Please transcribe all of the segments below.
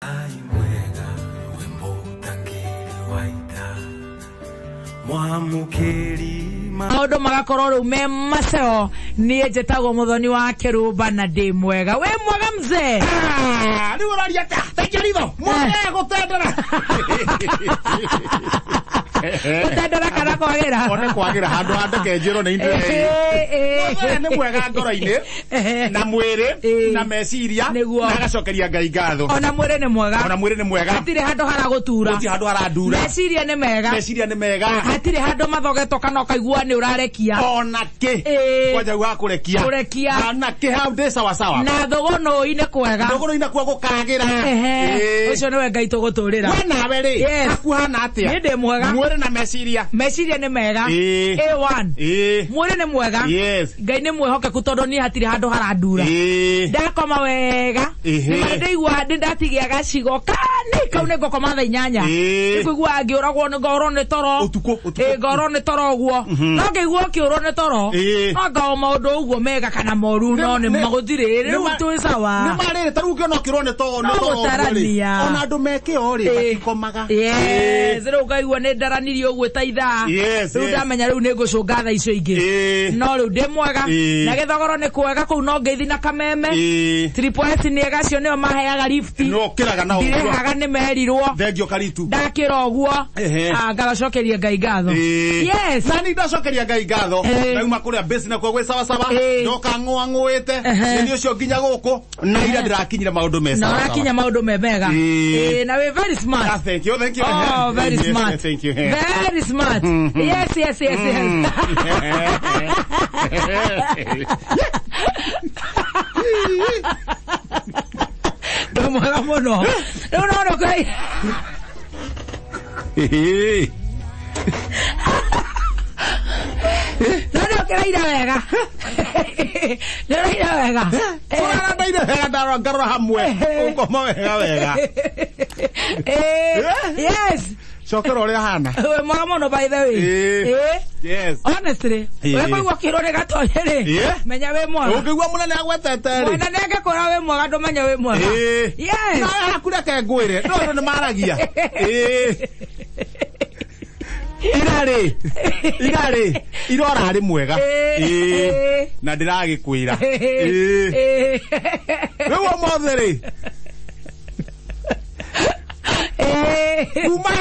Ai mwega we mũtangĩri wa ita mwamũkĩri ma Maũndũ magakorwo rĩu me maceo. Niĩ njĩtagwo Mũthoni wa Kĩrũmba na ndĩ mwega. Wĩ mwega mzee? Ah, rĩu ũraria atĩa? Taikia ritho mũthee gũtendera. Gũtendera kana kwagĩra? One kwagĩra handũ handeke njĩrwo nĩ indĩ. Mũthee nĩ mwega ngoro-inĩ na mwĩrĩ na meciria Nĩguo. na agacokeria Ngai ngatho. Ona mwĩrĩ nĩ mwega. Ona mwĩrĩ nĩ mwega. Hatirĩ handũ haragũtura. Gũtirĩ handũ harandura. Meciria nĩ mega. Meciria nĩ mega. Hatirĩ handũ mathogetwo kana ũkaigua nĩ ũrarekia. Ona kĩ kwanja ugaga kũrekia. Kũrekia. Ona kĩ hau ndĩ sawa sawa. Na thũgũnũ-inĩ kwega. Thũgũrũ-inĩ kuo gũkagĩra. Ehe. Ũcio nĩwe Ngai tũgũtũrĩra. We nawe rĩ, Yes. haku hana atĩa? Niĩ ndĩ mwega. Mwĩrĩ na meciria. Meciria nĩ mega. A1. Mwĩrĩ nĩ mwega. Yes. Ngai nĩ mwĩhokeku tondũ niĩ hatirĩ handũ harandura. Ndakoma wega. Nĩ ndĩigua nĩ ndatigia gacigo kani kau nĩ ngũkoma thaa 8. Nĩngũigua ngĩũragwo nĩ ngorwo nĩ toro. Ũtukũ, ũtukũ. Ĩĩ, ngorwo nĩ toro ũguo. No ngĩigua ũkĩũrwo nĩ toro. Ĩĩ. No anga o maũndũ ũguo mega kana moru no nĩ magũtirĩ. Rĩu twĩ sawa. Nĩ marĩrĩ ta rĩu ũngĩona ũkĩrwo nĩ toro No nĩ toro ũguo rĩ, gũtarania. ona andũ me kĩo rĩ matikomaga. Yes, rĩu ngaigua nĩ ndaranirie ũguo ta ithaa. Yes, Rĩu yes. ndamenya rĩu nĩ ngũcũnga thaa icio ingĩ. No rĩu ndĩ mwega. Na gĩthogoro nĩ kwega kũu no ngeithi na kameme. Triple S nĩ ega, acio nĩo maheaga lift. Nĩ ũkĩraga na ũguo. Ndirĩhaga nĩ merirwo. Thengio Karitu. Ndakĩra ũguo. Ehe. Ah, ngacokeria Ngai ngatho. Yes. Na ni ndacokeria Ngai ngatho. Ndauma kũrĩa base na kwa gwĩ sawa sawa. Ndoka ng'ũa ng'ũĩte. Nĩ ũcio nginya gũkũ. Na ira ndĩrakinyire maũndũ me Na sawa sawa. ũrakinya maũndũ me mega. Na wĩ very smart. Ah, thank you, thank you. Oh, very Yes, smart. thank you. Very smart. Yes. Ndĩ mwega mũno. Rĩu no nĩ no nĩ ũkĩraira wega. Nĩ ũraira wega. Kũrara ndaire wega ndarora ngarora hamwe. Ũkoma wega wega. Yes. Cokera ũrĩa hana. Wĩ mwega mũno by the way. Yes. Honestly, we kũigua ũkĩrwo nĩ gatonye rĩ, menya wĩ mwega. Ũngĩigua mũnene agwetete rĩ. Mũnene angĩkwĩra wĩ mwega ndũmenye wĩ mwega. Yes. Nawe haku reke ngwĩre, no andũ nĩ maragia. Ira rĩ, ira rĩ, ira ũrarĩ mwega. Na ndĩragĩkwĩra. Rĩu ũmũthĩ rĩ,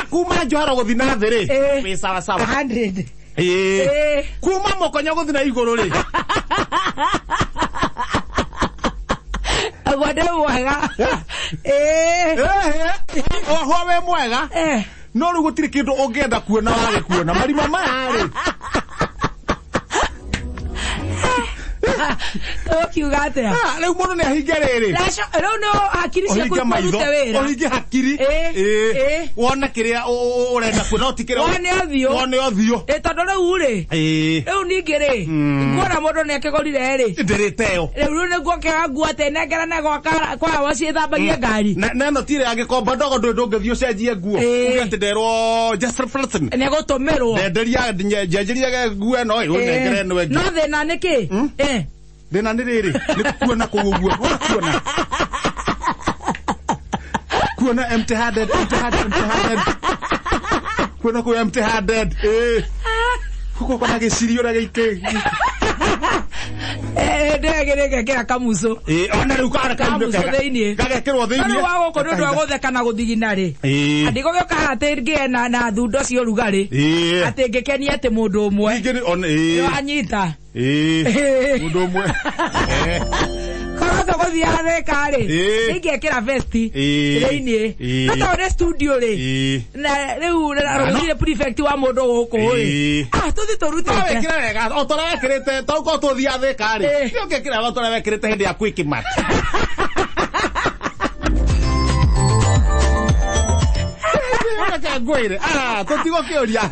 kuma njohero gũthiĩ na thĩ rĩ, wĩ sawa sawa. 100. Kuma mũkonyo gũthiĩ na igũrũ rĩ. Ũguo ndĩ mwega. Oho wĩ mwega. No rĩu gũtirĩ kĩndũ ũngĩenda kuona wage kuona. Marima maya rĩ. Tũkiuga atĩa? Ah, rĩu mũndũ nĩ ahinge rĩrĩ. Rĩu nĩ hakiri ciaku Ũhinge maitho, ikũrute wĩra. ũhinge hakiri. Wone kĩrĩa ũrenda kuona, no ti kĩrĩa Wone ũthiũ. Wone ũthiũ. Tondũ rĩu rĩ, rĩu ningĩ rĩ, nguona mũndũ nĩ akĩgũrire rĩ. Ndĩrĩteo. Rĩu nĩguo kĩaga nguo atĩ nengerane gwa kwa ciĩthambagie ngari. Na ĩno ti ĩrĩa ya gĩkomba ndogo ndũĩ ndũngĩthiĩ ũcenjie nguo. Uge atĩ nderwo just reflection. Nĩ gũtũmĩrwo. Ndenderia, njenjeria nguo ĩno ĩ, ũnengere ĩno ĩngĩ. No thĩna nĩ kĩ? Thĩna nĩ rĩrĩ, nĩ kuona kũu ũguo. Wona kuona. Kuona empty handed, empty handed, empty handed. Kuona kũu empty handed. Gũkũ kona gĩcirio ũrĩa gĩikĩ. Ndĩragĩrĩ ngekĩra kamucũ. Ona rĩu kara Kamucũ thĩiniĩ. Gagekĩrwo thĩiniĩ. Rĩu wa gũkũ nĩ ũndũ wa gũtheka na gũthigina rĩ. Ndigũgĩũka haha atĩ ngĩe na thundo cia ũrugarĩ. Atĩ ngĩkenie atĩ mũndũ ũmwe. Ningĩ nĩ ona, Nĩwanyita. Mũndũ ũmwe. Korwo tũgũthiaga thĩka rĩ, nĩingĩekĩra vesti thĩiniĩ. No tondũ nĩ studio rĩ, na rĩu rũgũthire prefect wa mũndũ gũkũ rĩ. Ah, tũthiĩ tũrutĩte. No wĩkĩre wega, o ta ũrĩa wekĩrĩte, to ũkorwo tũthiaga thĩka rĩ. Nĩ ũngĩkĩra wega o ta ũrĩa wekĩrĩte hĩndĩ ya Quick Mart. Reke ngwĩre, tũtigũkĩũria.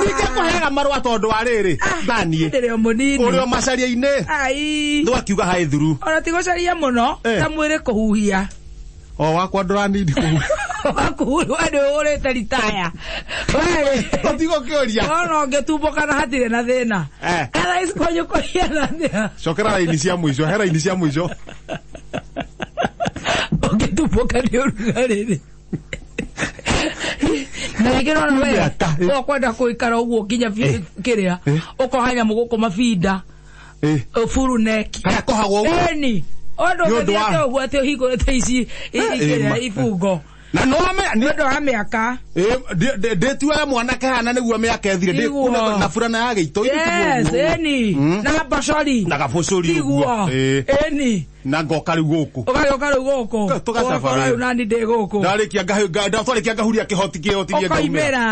Ningĩ kũheaga marũa tondũ wa rĩrĩ, thaniĩ. Ndĩrĩ o mũnini. Ũrĩ o macaria-inĩ. Ai. Ndũgakiuga haĩ thuru. Ona ti gũcaria mũno, ta mwĩrĩ kũhuhia. O wakwa ndũranindi kũhuhia. Wakuhurwo nĩ ũhũrĩte ritaya. Wee. Tũtigũkĩũria. Ona ũngĩtumbũka na hatirĩ na thĩna. Kana ici kũnyũkũria na thĩna. Cokera raini cia mũico, he raini cia mũico. Ũngĩtumbũka Ũgatumbũka nĩ ũrugarĩ rĩ. Na rĩngĩ nona we Mĩaka, eh. ũkwenda gũikara ũguo nginya kĩrĩa ũkoha nyamũ gũkũ mabinda furu neck. Karĩa kohagwo ũguo. Ĩni ũndũ Nĩ ũndũ wa- ũngĩthiĩte ũguo atĩ ũhingũrĩte ici Eh, ma- kĩrĩa ibungo Na no ame nĩ ũndũ wa mĩaka. Ndĩtuaga mwanake hana nĩguo mĩaka ĩthire. Tiguo. Na burana ya gĩito. Yes, ĩni na mbacori. Na gabũcũri Tiguo. ũguo. Eh. Ĩni Na ngoka rĩu gũkũ. ũgagĩũka rĩu gũkũ. Tũgacabara. Ũgakora rĩu nani ndĩ gũkũ. Ndarĩkia ndatwarĩkia ngahuria kĩhoti kĩhoti Ũkoimĩra.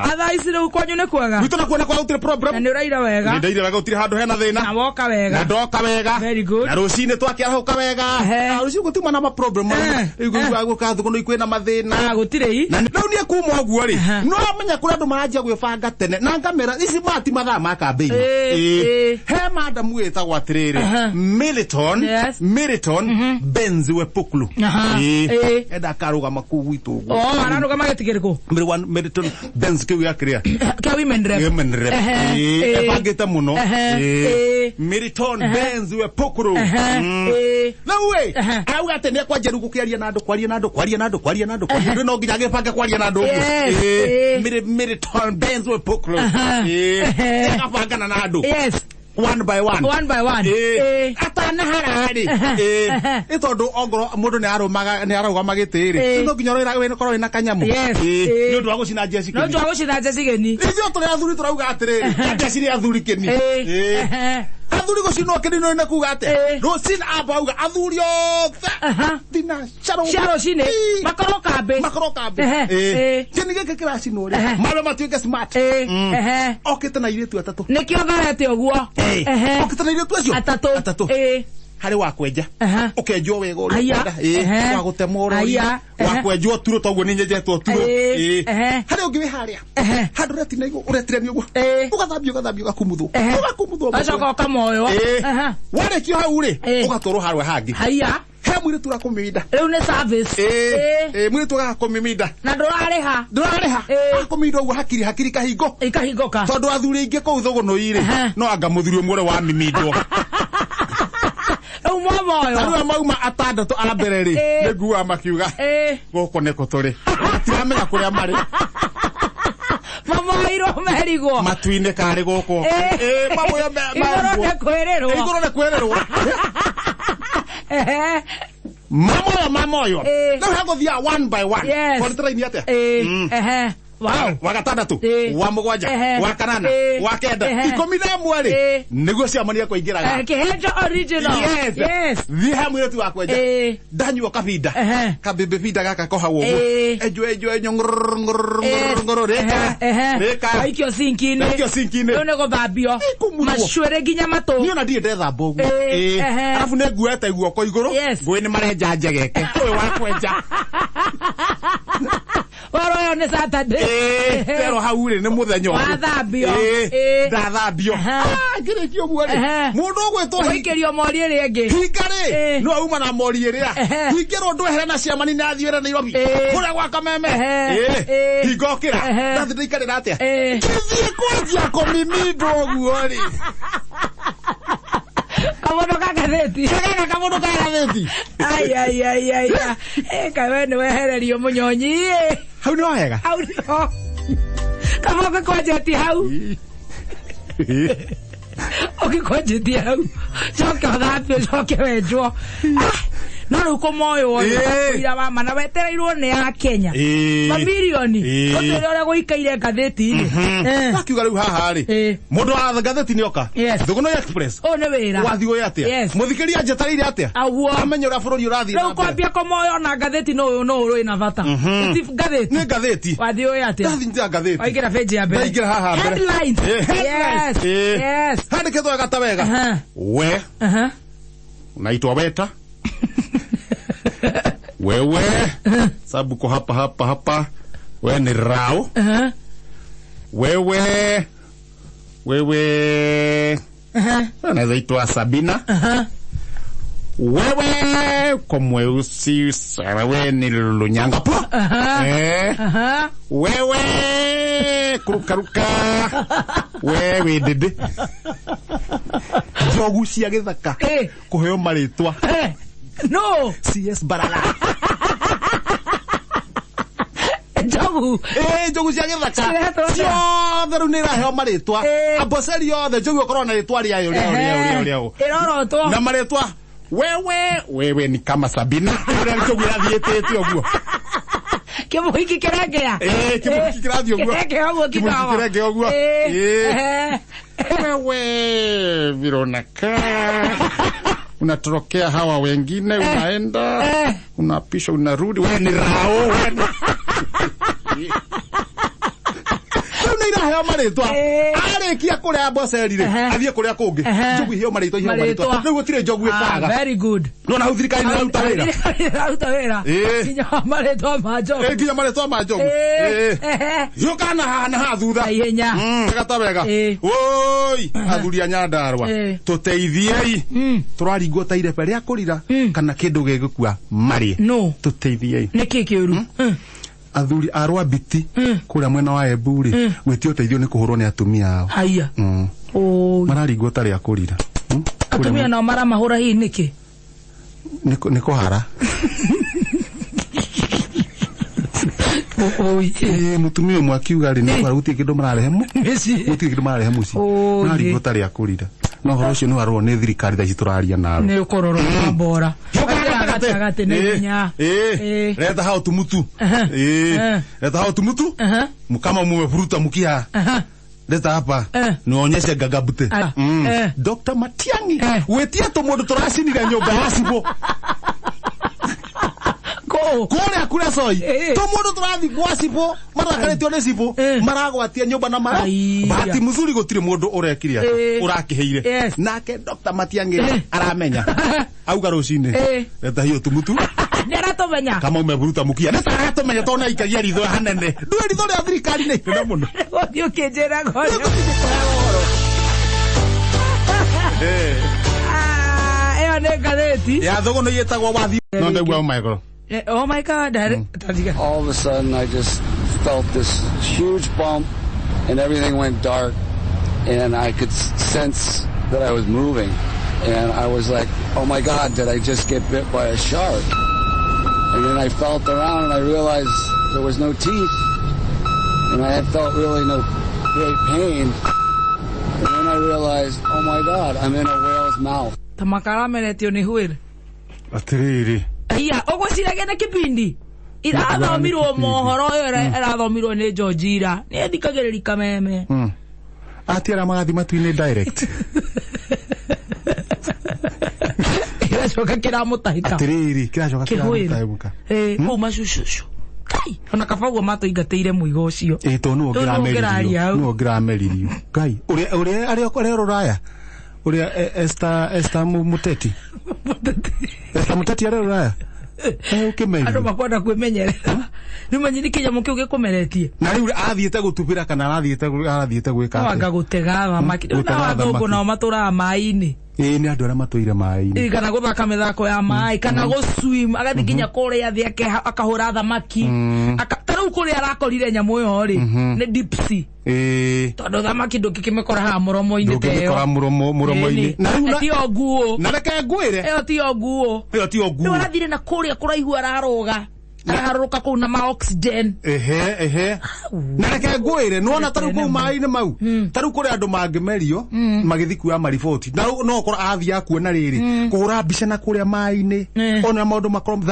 Athaa ici rĩu kwanyu nĩ kwega. Gwitũ nakuo nakwa gũtirĩ problem. Na nĩ ũraira wega. Nĩ ndaire wega gũtirĩ handũ hena thĩna. Na woka wega. Na ndoka wega. Very good. Na rũcinĩ twakĩarahũka wega. Ehe. Na rũcinĩ gũtiuma na ma problem. Eh, Rĩu eh. gũka thũkũ kwĩna mathĩna. Ah, gũtirĩ i. Na rĩu niĩ kuma ũguo rĩ, Aha. no amenya kũrĩa andũ maranjia gwĩbanga tene na ngamera ici mati mathaa ma kambĩini. Eh, eh. He madamu wĩtagwo atĩrĩrĩ Aha. Militon Yes. Militon Benz Wepuklu. Aha. Eh. Eh. Enda akarũgama kũu gwitũ ũguo. Oh, ararũgama gĩtĩ kĩrĩkũ? Militon Benz kĩu gĩa kĩrĩa. Kĩa women rep. Women rep. Ehe, Eh, eh. ebangĩte mũno. Ehe, Eh. eh. Militon Ehe. Benz Wepuklu. Ehe, eh. Rĩu ĩ, Ehe. arauga atĩ nĩ ekwanjia rĩu gũkĩaria na andũ, kwaria na andũ, kwaria na andũ, kwaria na andũ, kwaria. Rĩu no nginya agĩbange kwaria na andũ ũguo. Yes, Eh, eh. Militon Benz Wepuklu. Aha. Eh, Ehe. agabangana na andũ. Yes. One by one. One by one. Eh, Eh. atanahara rĩ, Ehe, eh, ehe. nĩ tondũ ongorwo mũndũ nĩ ararũgama gĩtĩ rĩ, Eh. no nginya ũkorwo wĩna kanyamũ. Yes, Eh, eh. nĩ ũndũ wa gũcina njeci No kĩni. njwa gũcina njeci gĩni. Ithuĩ tũrĩ athuri tũrauga atĩrĩrĩ, njeci nĩ athuri kĩni. Eh, Eh. ehe. Athuri gũcinwo kĩni no nĩ kuga atĩa? Eh. Rũcinĩ amba auga athuri othe Aha. thinacara Cia rũcinĩ Ii. makorwo kambĩ. makorwo kambĩ. Ehe, Eh. eh. Kĩni gĩkĩ kĩracinwo rĩ, Ehe. marĩa matuĩke smart. Eh, Mm. ehe. Okĩte na airĩtu atatũ. Nĩkĩo tharete ũguo. Eh. Ehe. Okĩte na airĩtu acio Atatũ. atatũ. Eh. Harĩ wa kwenja. Aha. Ũkenjwo wega ũrĩa Aya. ũkwenda. Eh, Ehe. wa gũtemwo ũrĩa Aya. wa Ehe. kwenjwo turo toguo nĩ nyenjetwo turo. Eh, Eh. ehe. Harĩ ũngĩ wĩ harĩa. Ehe. Handũ ũretina igũ- ũretirania ũguo. Eh. Ũgathambio ũgathambio ũgakumuthwo. Ehe. Ũgakumuthwo. Ũgacoka ũkamoywo. Eh. Aha. Warĩkio hau rĩ, Eh. ũgatwarwo harĩa hangĩ. Haiya. He mũirĩtu ũrakũmiminda. Rĩu nĩ service. Eh, Eh. eh, mũirĩtu agakũmiminda. Na ndũrarĩha. Ndũrarĩha. Eh. Akũmiminda ũguo hakiri hakiri kahingo. Ikahingũka. Tondũ athuri aingĩ kũu thũgũnũi rĩ, Aha. no anga mũthuri ũmwe ũrĩa wamimindwo. Rĩu mwamoywo. Arĩa mauma atandatũ a mbere rĩ, Eh. nĩ nguaga makiuga Eh. gũkũ nĩkũ tũrĩ. Matiramenya kũrĩa marĩ. Mamoirwo merigwo. Matu-inĩ karĩ gũkũ. Eh. Eh, mamwe Igũrũ nĩ kwĩrĩrwo. Igũrũ nĩ kwĩrĩrwo. Ehe. Mamoyo mamoyo. Eh. Rĩu hegũthiaga one by one. Yes. Tondũ tũraini atĩa? Eh. Mm. Ehe. Wow. Wa gatandatũ, Eh. wa mũgwanja, Ehe. wa kanana, Eh. wa kenda, Ehe. 11 rĩ, Eh. nĩguo ciamania kũingĩraga. Eh, kĩhenjo original. Yes. Yes. Thiĩ he mũirĩtu wa kwenja. Eh. Ndanyua kabinda. Ehe. Kabimbi binda gaka kohagwo ũguo. Eh. Enjwo enjwo enjwo ng'rrr ng'rrr Yes. ng'rrr ng'rrr rĩka. Ehe. Rĩka. Waikio sinki-inĩ. Waikio sinki-inĩ. Rĩu nĩ gũthambio. Ikumuthwo. Macuĩrĩ nginya matũ. Niĩ ona ndirĩ ndethamba ũguo. Eh, Eh. ehe. Arabu nĩ nguoete guoko igũrũ. Yes. Ngũĩ nĩ marenja njegeke. Ũyũ wa kwenja. Waro ĩyo nĩ Saturday. Eh, tero hau rĩ nĩ mũthenya ũyũ. Wathambio. Eh, Eh. ndathambio. Ehe. Ah, ngĩrĩkia ũguo rĩ. Ehe. Mũndũ ũgwĩtwo Ũgaikĩrio mori ĩrĩa ĩngĩ. hinga rĩ Eh. no auma na mori ĩrĩa Ehe. hingĩrwo ndwehere na ciamani na athiĩ wĩra Nairobi Eh. kũrĩa gwa kameme Ehe. Eh. Eh. hinga ũkĩra Ehe. ndathi ndaikarĩra atĩa Eh. ngĩthiĩ kwanjia kũmimindwo ũguo rĩ Kamono ka ngathĩti. gaka kamũndũ ka gathĩti Ai ai ai ai. Eh, kaĩ we nĩ wehererio mũnyonyi. eh. hau nĩ wega Hau nĩho. Kaba ũgĩkwanjĩtie hau. Ũgĩkwanjĩtie hau. Coke ũthambio, coke wenjwo. Ah, no rĩu kũmoywo rĩ, Eh. ũira wa ma na wetereirwo nĩ a Kenya. Eh. Mamirioni. Eh. Ũtwĩre ũrĩa gũikaire ngathĩti-inĩ. Eh. Akiuga rĩu haha rĩ Eh. mũndũ wa ngathĩti nĩ oka Yes. Thũgũnũi Express Ũyũ nĩ wĩra. wathiĩ ũyũ atĩa Yes. mũthikĩria njetereire atĩa Aguo. amenye ũrĩa bũrũri ũrathiĩ Rĩu na mbere. kwambia kũmoywo na ngathĩti no ũyũ no ũrĩ na bata. Ti ngathĩti. nĩ ngathĩti Wathiĩ ũyũ atĩa? ndathiĩ nja ngathĩti Waingĩra page ya mbere. Ndaingĩra haha mbere. Headlines. Eh, headlines. Yes. Eh. Yes. handĩkĩtwo wega ta wega Aha. we Aha. unaitwa Weta wewe sababu uko hapa hapa hapa we ni Rao Aha. wewe wewe Aha. unaweza itwa Sabina Aha. wewe uko mweusi sana we ni Lunyangapo Aha. eh Aha. wewe kurukaruka wewe ndĩndĩ njogu cia gĩthaka Eh. kũheo marĩtwa Eh. No. CS Barala Njogu. Njogu cia gĩthaka Cirehetwo atĩa? ciothe rĩu nĩ iraheo marĩtwa. Amboseli yothe njogu ĩkorwo na rĩtwa rĩayo rĩao rĩao rĩao rĩao. Ĩrorotwo. Na marĩtwa wewe ni kama Sabina. Ũrĩa njogu ĩrathiĩtĩte ũguo. Kĩmũhiki kĩrengea. Kĩmũhiki kĩrathiĩ ũguo. Kĩrengea ũguo Kĩmũhiki kikawa. kĩrengea ũguo. Wewe Veronica, unatorokea hawa wengine, unaenda unapisha, unarudi, wewe ni rao, wewe ni rĩu nĩ iraheo marĩtwa. Arĩkia kũrĩa Amboseli rĩ, athiĩ kũrĩa kũngĩ, njogu iheo marĩtwa, iheo marĩtwa. Rĩu gũtirĩ njogu ĩkaga. Very good. Nona hau thirikari nĩ ĩraruta wĩra. Ĩraruta wĩra. Nginya marĩtwa ma njogu. Nginya marĩtwa ma njogu. Yũka na haha na haha thutha. Na ihenya. Wega ta wega. Woi, athuri a Nyandarua, tũteithiei. Tũraringwo ta irebe rĩa kũrira kana kĩndũ gĩgũkua marĩe. No. Tũteithiei. Nĩkĩ kĩũru? Athuri a Rwambiti kũrĩa mwena wa Embu rĩ, gwĩtia ũteithio nĩ kũhũrwo nĩ atumia ao. Haiya. Mararingwo ta rĩa kũrira. Atumia nao maramahũra hihi nĩkĩ? Nĩ kũhara. Mũtumia ũmwe akiuga rĩ, nĩ kũhara gũtirĩ kĩndũ mararehe Mĩciĩ. gũtirĩ kĩndũ mararehe mũciĩ. Mararingwo ta rĩa kũrira. No ũhoro ũcio nĩ warorwo nĩ thirikari thaa ici tũraria nawe. Nĩ ũkũrorwo na mbora. Gatagatĩ nĩ hinya. Leta hao tumutu. Leta hao tumutu. Kama mumevuruta mkia. Leta hapa. Nionyeshe gagabute. Dr. Matiang'i. Wetia tũmũndũ tũracinire nyũmba ya cibũ. Kũrĩa kũrĩa Soi. Tũmũndũ tũrathiĩ gwa cibũ, marakarĩtio nĩ cibũ, maragwatia nyũmba na mara. Bahati mzuri gũtirĩ mũndũ ũrekire atĩ, ũrakĩhĩire. Nake Dr. Matiang'i aramenya. Auga rũcinĩ. Leta hiyo tumutu. Nĩ aratũmenya. Kama umevuruta mkia. Nĩ ta aratũmenya tondũ nĩaikagia ritho hanene. Ndũĩ ritho rĩa thirikari nĩ inene mũno. Gũthiĩ ũkĩnjĩra ngoro. Ĩyo nĩ ngathĩti. Ya thũgũnũ ĩtagwo wathi. No ndaigua oh my God. Oh my God. All of a sudden I just felt this huge bump and everything went dark and I could sense that I was moving and I was like, oh my God, did I just get bit by a shark? And then I felt around and I realized there was no teeth and I had felt really no great pain. And then I realized, oh my God, I'm in a whale's mouth. Ta makara meretio nĩ whale. Atĩrĩrĩ. Iya, ũgwĩciragia nĩ kĩbindi. Irathomirwo mohoro ũyũ ĩrathomirwo nĩ George ira. Nĩ ethikagĩrĩria kameme. Atia arĩa magathiĩ matu-inĩ direct. Kĩracoka kĩramũtahĩka. Atĩrĩrĩ, kĩracoka kĩramũtahĩka. Kũu macucucu. Kai, ona kaba ũguo matũingatĩire mũigo ũcio. Tondũ nĩwe ũngĩrameririo. Nĩwe ũngĩrameririo. Ngai, ũrĩa arĩa rũraya. Ũrĩa Esther Muteti. Esther Muteti arĩ rũraya. Ũkĩmerio. Andũ makwenda kwĩmenyerera. Rĩu manyi nĩ kĩnyamũ kĩu gĩkũmeretie. Na rĩu athiĩte gũtubĩra kana arathiĩte gwĩka atĩa? No anga gũtega thamaki. Rĩu nao athũngũ nao matũraga maĩ-inĩ. Nĩ andũ arĩa matũire maĩ-inĩ. Kana gũthaka mĩthako ya maĩ, kana gũ-swim, agathiĩ nginya kũrĩa thĩ akahũra thamaki. Ta rĩu kũrĩa arakorire nyamũ ĩyo rĩ, nĩ deep sea. Tondũ thamaki ndũngĩkĩmĩkora haha mũromo-inĩ ta ĩyo. Ndũngĩmĩkora mũromo-inĩ. Na tiyo nguũ. Na reke ngwĩre. Ĩyo tiyo nguũ. Ĩyo tiyo nguũ. Rĩu arathire na kũrĩa kũraihu ararũga. Araharũrũka kũu na ma oxygen. Ehe. Na reke ngwĩre, nĩwona ta rĩu kũu maĩ-inĩ mau, ta rĩu kũrĩ andũ mangĩmerio magĩthiĩ kuoya mariboti. Na no okorwo athiĩ kuona rĩrĩ, kũhũra mbica na kũrĩa maĩ-inĩ, ona maũndũ makorwo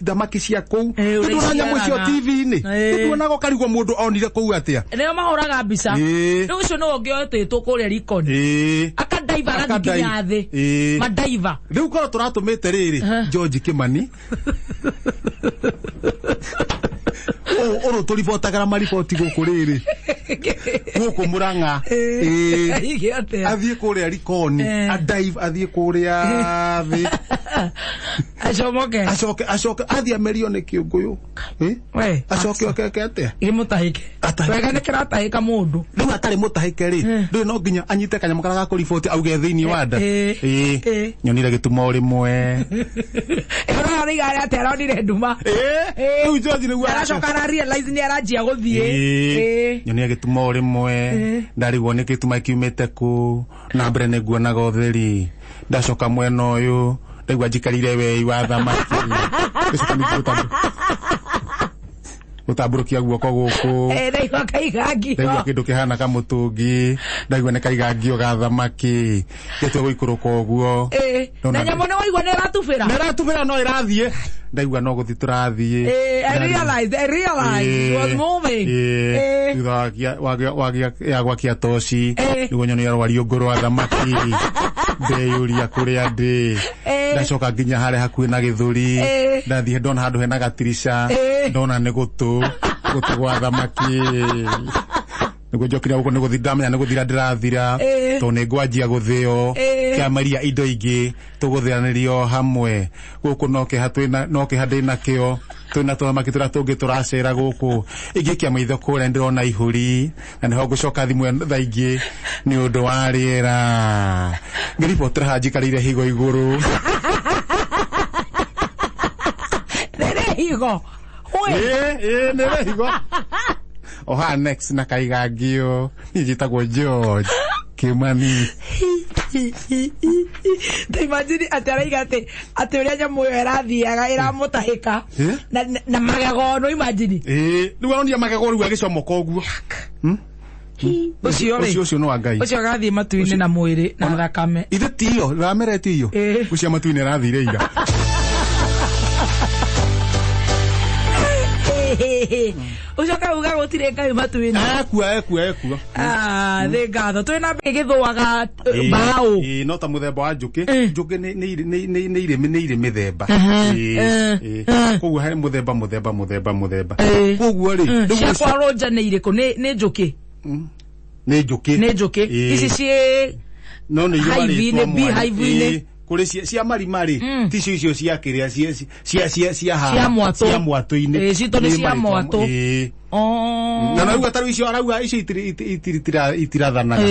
thamaki cia kũu. Nĩtuona nyamũ icio TV-inĩ. Nĩtuonaga ũkarigwo mũndũ onire kũu atĩa. Nĩo mahũraga mbica. Rĩu ũcio nĩwe ũngĩoetĩtwo kũrĩa Likoni. Akadaiva agathiĩ nginya thĩ. Madaiva. Rĩu korwo tũratũmĩte rĩrĩ, George Kimani. Ũrũ tũribotagĩra mariboti gũkũ rĩrĩ. Gũkũ Mũrang'a. Athiĩ kũrĩa Likoni, adive athiĩ kũrĩa thĩ. Acomoke. Acoke athiĩ amerio nĩ kĩũngũyũ. Acoke okeke atĩa? Gĩmũtahĩke. Wega nĩ kĩratahĩka mũndũ. Rĩu atarĩ mũtahĩke rĩ, rĩu no nginya anyite kanyamũ karĩa ga kũriboti auge thĩinĩ wa nda. Nyonire gĩtumo rĩmwe. Ĩyo rĩiga atĩ aronire nduma. Rĩu George nĩguo aracoka ara realize nĩ aranjia gũthiĩ. Nyonire gĩtumo rĩmwe, ndarigwo nĩ gĩtuma kiumĩte kũ, na mbere nĩ nguonaga ũtheri. Ndacoka mwena ũyũ, ndaigua njikarire wei wa thamaki. Gũtambũrũkia guoko gũkũ. Ndaigua kaigangio. Ndaigua kĩndũ kĩhana kamũtũngi, ndaigua nĩ kaigangio ga thamaki, gĩtua gũikũrũka ũguo. Na nyamũ nĩ waigua nĩ ĩratubĩra. Nĩ ĩratubĩra no ĩrathiĩ. Ndaigua no gũthiĩ tũrathiĩ. I realized it was moving. Thutha ya gwakia toci nĩguo nyone rwariũngũ rwa thamaki. Ndeyũria kũrĩa ndĩ. Ndacoka nginya harĩa hakuhĩ na gĩthũri. Ndathiĩ ndona handũ hena gatirica. Ndona nĩ gũtũ gwa thamaki. Nĩguo njokire gũkũ nĩ gũthira, ndamenya nĩ gũthira ndĩrathira, tondũ nĩ ngwanjia gũthĩo, kĩamaria indo ingĩ tũgũthĩanĩrio hamwe. Gũkũ no kĩeha twĩna, no kĩeha ndĩnakĩo, twĩna tũthamaki tũrĩa tũngĩ tũracera gũkũ. Ingĩikia maitho kũrĩa ndĩrona ihũri, na nĩho ngũcoka thimũ thaa ingĩ nĩ ũndũ wa rĩera. Ngĩribotera haha njikarĩire higo igũrũ. Rĩrĩ higo. Nĩrĩ higo. Oha next na kaigangio. Niĩ njĩtagwo George Kimani. Ta imagine atĩ araiga atĩ ũrĩa nyamũ ĩyo ĩrathiaga ĩramũtahĩka na magego, no imagine. Rĩu aronia magego rĩu agĩcomoka ũguo. Ũcio rĩ, ũcio nĩ wa Ngai. Ũcio agathiĩ matu-inĩ na mwĩrĩ na thakame. Ithe tiyo, ramere tiyo. Ũcio matu-inĩ arathire ira. Ũcoka uga gũtirĩ Ngai matu-inĩ. Ekua. Thĩ ngatho. Twĩna gĩthũaga mbaũ. No ta mũthemba wa njũkĩ. Njũkĩ nĩ irĩ mĩthemba. Koguo harĩ mũthemba. Koguo rĩ, cia kwa Roger nĩ irĩkũ? Nĩ njũkĩ. Nĩ njũkĩ. Nĩ njũkĩ. Ici ciĩ no nĩ hive-inĩ, beehive-inĩ. Kũrĩ cia marima rĩ, ti icio cia kĩrĩa, cia haha. Cia mwatũ. Cia mwatũ-inĩ. Citũ nĩ cia mwatũ. Na narauga tarĩu icio arauga icio itirathanaga.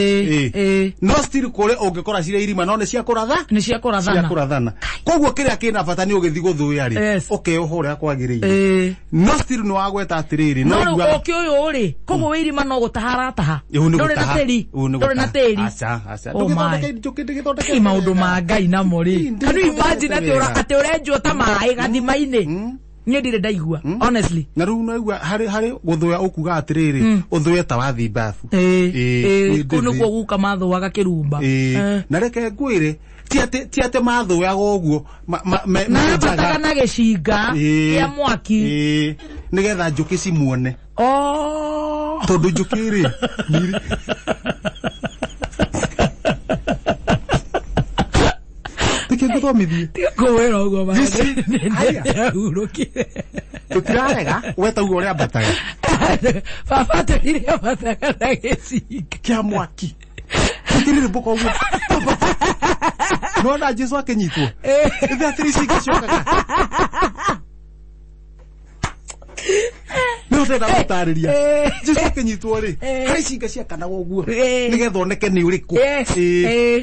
No still kũrĩ ũngĩkora cirĩ irima no nĩ cia kũratha. Nĩ cia kũrathana. Cia kũrathana. Koguo kĩrĩa kĩna bata nĩ ũgĩthiĩ gũthũya rĩ, ũkeoha ũrĩa kwagĩrĩire. No still nĩ wagweta atĩrĩrĩ, no rĩu ũkĩ ũyũ rĩ, koguo wĩ irima no gũtaha arataha. Ndũrĩ na tĩri. Ndũrĩ na tĩri. Aca, aca. Ndũgĩthondeke njũkĩ, ndũgĩthondeke. Maũndũ ma Ngai namo rĩ. Can you imagine atĩ ũrenjwo ta maĩ gathima-inĩ? Niĩ ndirĩ ndaigua, honestly. Na rĩu naigua harĩ gũthũya ũkuga atĩrĩrĩ, ũthũye ta wathiĩ bafu. Kũu nĩkuo guka mathũaga kĩrumba. Na reke ngwĩre, ti atĩ mathũyaga ũguo, mabataga na gĩcinga kĩa mwaki. Nĩgetha njũkĩ cimuone. Tondũ njũkĩ rĩ, ngũthomithie. Tiga kũwĩra ũguo ndĩrahurũkire. Tũtirarega, we tauga ũrĩa ambataga. Baba atwĩrire ambataga na gĩcinga kĩa mwaki. Gĩtirĩrĩmbũka ũguo. Nĩwona Jesũ akĩnyitwo? Ithe atĩrĩ icinga ciokaga. Nĩ ũrenda gũtarĩria. Jesũ akĩnyitwo rĩ, harĩ icinga ciakanaga ũguo, nĩgetha oneke nĩ ũrĩkũ.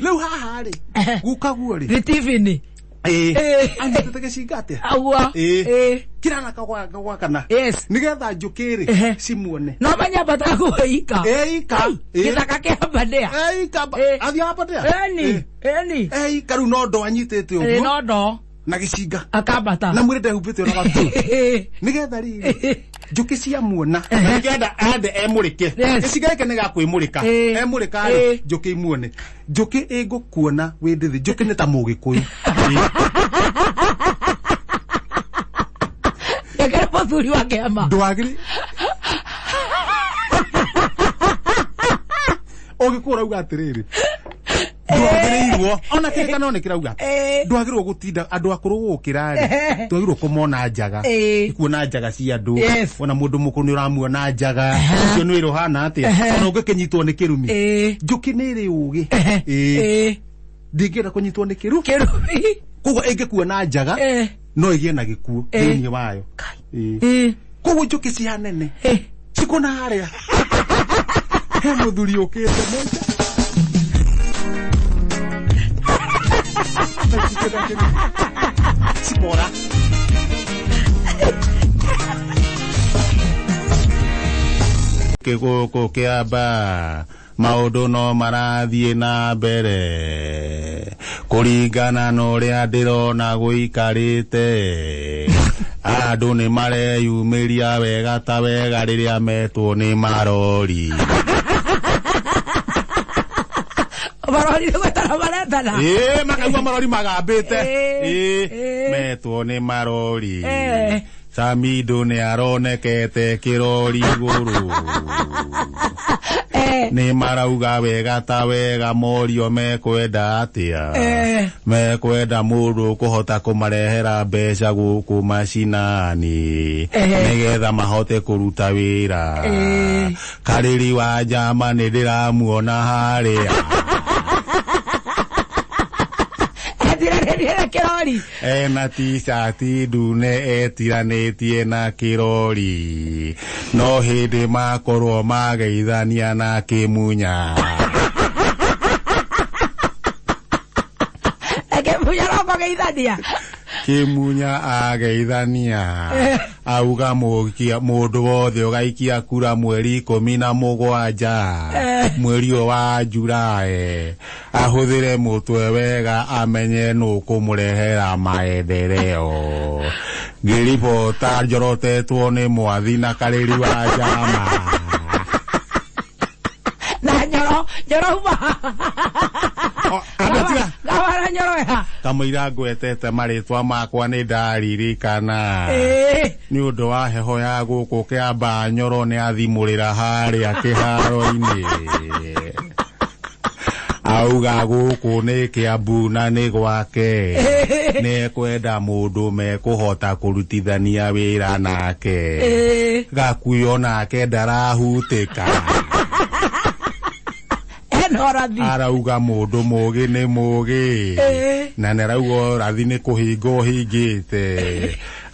Rĩu haha rĩ, guka guo rĩ. Nĩ TV-inĩ. Anyitĩte gĩcinga atĩa? Ũguo. Kĩrana gwakana. Nĩgetha njũkĩ rĩ, cimuone. No menya ambataga kũu ika. Ika. Gĩthaka kĩa Bandea. Ika. Athiaga Bandea? Ĩni. Ika rĩu no ndoo anyitĩte ũguo. No ndoo. Na gĩcinga. Akambata. Na mwĩrĩ ndehumbĩte ona gatũ. Nĩgetha rĩrĩ, njũkĩ ciamuona, na nĩgetha ende emũrĩke. Gĩcinga gĩkĩ nĩ gĩakwĩmũrĩka. Emũrĩka rĩ, njũkĩ imuone. Njũkĩ ĩngũkuona wĩ ndĩthĩ. Njũkĩ nĩ ta Mũgĩkũyũ. Rekere mũthuri wa kĩama. Ndwagĩrĩ. Ũgĩkũra ũrauga atĩrĩrĩ, ndwagĩrĩirwo ona kĩrĩkanĩro nĩ kĩrauga ndwagĩrĩirwo gũtinda andũ akũrũ gũkĩra rĩ, ndwagĩrĩirwo kũmona njaga. Kuona njaga cia andũ. Ona mũndũ mũkũrũ nĩ ũramuona njaga. Ũcio nĩ wĩra ũhana atĩa? Ona ũngĩkĩnyitwo nĩ kĩrumi. Njũkĩ nĩ ĩrĩ ũgĩ. Ndingĩenda kũnyitwo nĩ kĩrumi. Koguo ĩngĩkuona njaga, no ĩgĩe na gĩkuũ thĩinĩ wayo. Koguo njũkĩ cia nene cikũna harĩa. He mũthuri ũkĩte mũnja. Cikora. Gũkũ Kĩamba maũndũ no marathiĩ na mbere kũringana na ũrĩa ndĩrona gũikarĩte. Andũ nĩ mareyumĩria wega ta wega rĩrĩa metwo nĩ marori. Marori nĩ gwetana maretana. Ĩĩ, makaigua marori magambĩte. Ĩĩ, Ĩĩ, ĩĩ. metwo nĩ marori. Eh. Samido nĩ aronekete kĩrori igũrũ. Eh. Nĩ marauga wega ta wega morio mekwenda atĩa. Eh. Mekwenda mũndũ ũkũhota kũmarehera mbeca gũkũ macinani Eh. nĩgetha mahote kũruta wĩra. Eh. Karĩri wa njama nĩ ndĩramuona harĩa. Etiranĩtie na kĩrori. Ena t-shirt ndune etiranĩtie na kĩrori, no hĩndĩ makorwo mageithania na kĩmunya. Akĩmunya no kũgeithania. Kĩmunya ageithania auga mũndũ wothe ũgaikia kura mweri 17 mweri ũyũ wa Julaĩ ahũthĩre mũtwe wega amenye nũ kũmũrehera maendeleo. Ngĩribota njorotetwo nĩ Mwathi na Karĩri wa Njama. Na Nyoro, Nyoro uma. Andũ tiga. Gabana Nyoro ya. Kamũira ngwetete marĩtwa makwa nĩ ndaririkana. Ĩĩ. Nĩ ũndũ wa heho ya gũkũ Kĩambaa, Nyoro nĩ athimũrĩra harĩa kĩharo-inĩ. Auga gũkũ nĩ Kĩambu na nĩ gwake. Nĩ ekwenda mũndũ mekũhota kũrutithania wĩra nake. Ĩĩ. Gakuyo nake ndarahutĩka. Ena ũrathi. Arauga mũndũ mũgĩ nĩ mũgĩ. Ĩĩ. Na nĩ arauga ũrathi nĩ kũhinga ũhingĩte.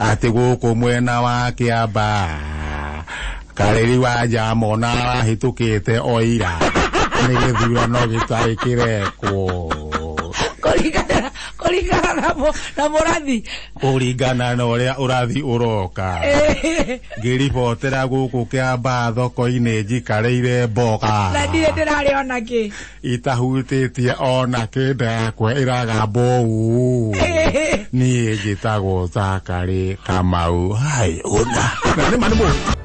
Atĩ gũkũ mwena wa Kĩambaa Karĩri wa Njama ona arahĩtũkĩte oira. Nĩ gĩthurano gĩtarĩ kĩrekwo. Kũringana na mũrathi. Kũringana na ũrĩa ũrathi ũroka. Ĩĩ. Ngĩribotera gũkũ Kĩambaa thoko-inĩ njikarĩire mboga. Na ndirĩ ndĩrarĩa ona kĩ. Itahutĩtie ona kĩnda yakwa ĩragamba ũũ. Ĩĩ. Niĩ njĩtagwo Zakari Kamau. Hai, ũna. Na nĩ ma nĩ mũĩ.